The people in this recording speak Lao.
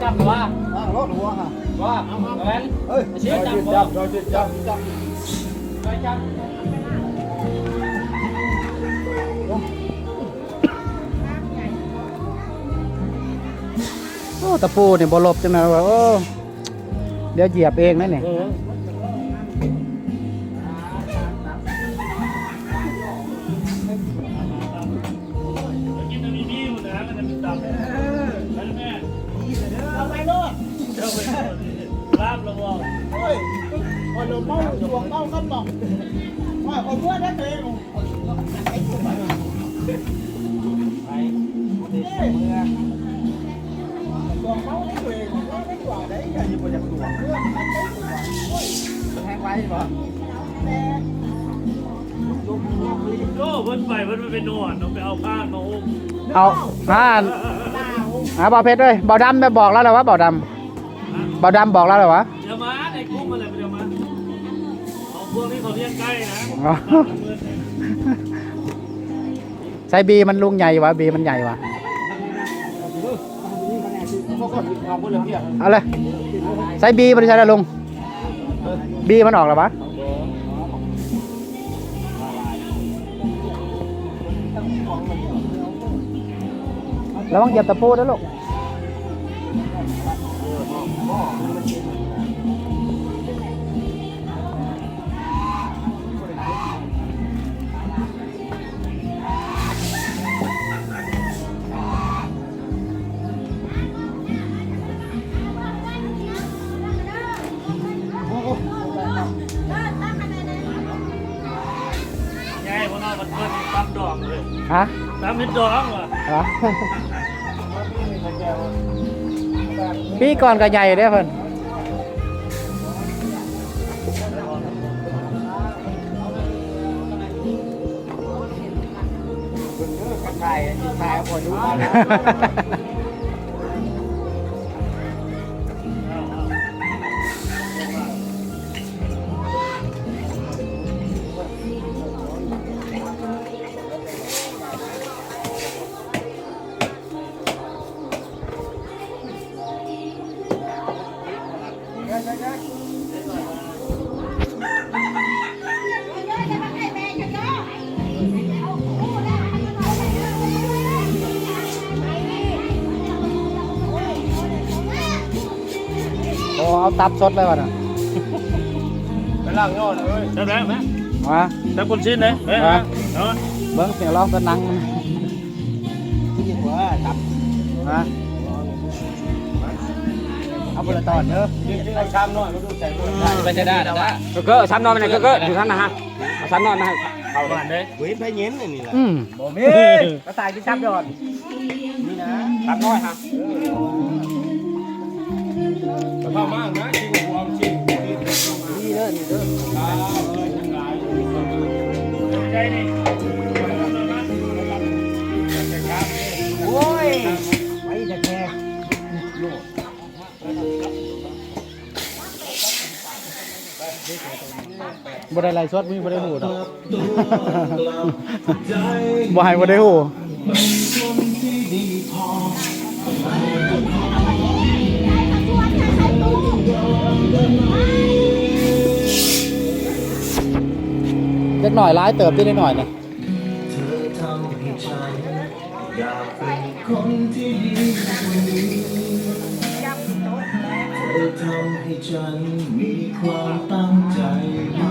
ຈັບວ່າ ຕັ້ງລົດຫົວຫະ ວ່າ ເອົາແມ່ນ ເອີຍ ຊິຈັບບໍ່ ຈອຍຈິດຈັບ ຈອຍຈັບ ຈອຍຈັບ. ໂອ້ ຕະປູນີ້ບໍ່ຫຼົບຈັ່ງໃດວະ ໂອ້ ດຽວຢຽບເອງນະນີ້. ເອີ ກິນແຕ່ມີໆ ພຸ້ນນະ ມັນຈະເປັນຕັບ ເອີ ນັ້ນແມ່ ເອົາໄປໂລດ ເອົາໄປໂລດ ລາບລະບໍ່ ໂອ້ຍ ຂ້ອຍລົມເມົາ ຊ່ວງເມົາກັນບໍ່ ຂ້ອຍເມື່ອໄດ້ເອງ. ໂອ້ ເພິ່ນໄປ ເພິ່ນໄປນອນເນາະ ໄປເອົາຜ້າມາຫົ່ມ ເອົາຜ້າ ຫາ ບ່າວເພັດເອີຍ ບ່າວດຳໄປບອກລາວແລ້ວຫວາ ບ່າວດຳ ບ່າວດຳບອກລາວແລ້ວຫວາ ດຽວມາໃນກຸ່ມຫັ້ນແຫຼະ ດຽວມາ ຂອງພວກທີ່ເຂົາລ້ຽງໄກ່ນະ ໃສ່ບີມັນລຸງໃຫຍ່ຫວາ ບີມັນໃຫຍ່ຫວາ ເອົາເລີຍ ໃສ່ບີມັນໃສ່ລະລຸງ ບີມັນອອກແລ້ວຫວາ ລະວັງຢຽບຕະປູເດີ້ລູກ. ຍາຍພວກເຮົາມັນເພິ່ນຕຳດອງເລີຍ ຮະ ຕຳເຫັດດອງຫວາ ຮະ ປີກ່ອນກໍໃຫຍ່ເດ້ເພິ່ນ ເບິ່ງເດີ ຄັນຖ່າຍ ຊິຖ່າຍເອົາຂ້ອຍດູ. ໂອ້ ເອົາຕັບສົດເລີຍວ່ານະ ໄປລ້າງຍ້ອນເອີຍ ແຊບແລ້ວນະ ຫວາ ແຊບກົ້ນຊີ້ນເດ້ ເອີ ເອົາ ເບິ່ງ ຊິລອງຕົວໜັງ ນີ້ດີກວ່າຕັບ ຮະ ເອົາຄົນລະຕອນເດີ ກິນ ກິນເອົາຊາມນ້ອຍມາດູໃສ່ ອືມ ໄປແຕ່ດ້ານ ເກີ ເກີ ຊາມນ້ອຍມາແດ່ ເກີ ເກີ ຢູ່ຫັ້ນນະຮະ ເອົາຊາມນ້ອຍມາໃຫ້ເຂົາ ຫວານເດ້ ບໍ່ເຫັນໃຜເຫັນອັນນີ້ລະ ອືມ ບໍ່ມີ ກະຕ່າຍກິນຊາມດອນ ນີ້ນະ ຊາມນ້ອຍຮະ ເອີ ກະເຂົ້າມານະ ຊິຫວງຊິ ນີ້ເດີ ນີ້ເດີ ໃຈນີ້ ໂອ້ຍ ໄປແທ້ໆ ບໍ່ໄດ້ໄລຟ໌ສົດ ມີບໍ່ໄດ້ຮູ້ດອກ ບໍ່ໃຫ້ບໍ່ໄດ້ຮູ້ ເດັກນ້ອຍຫຼາຍເຕີບຕິ ເດັກນ້ອຍນີ້. ເ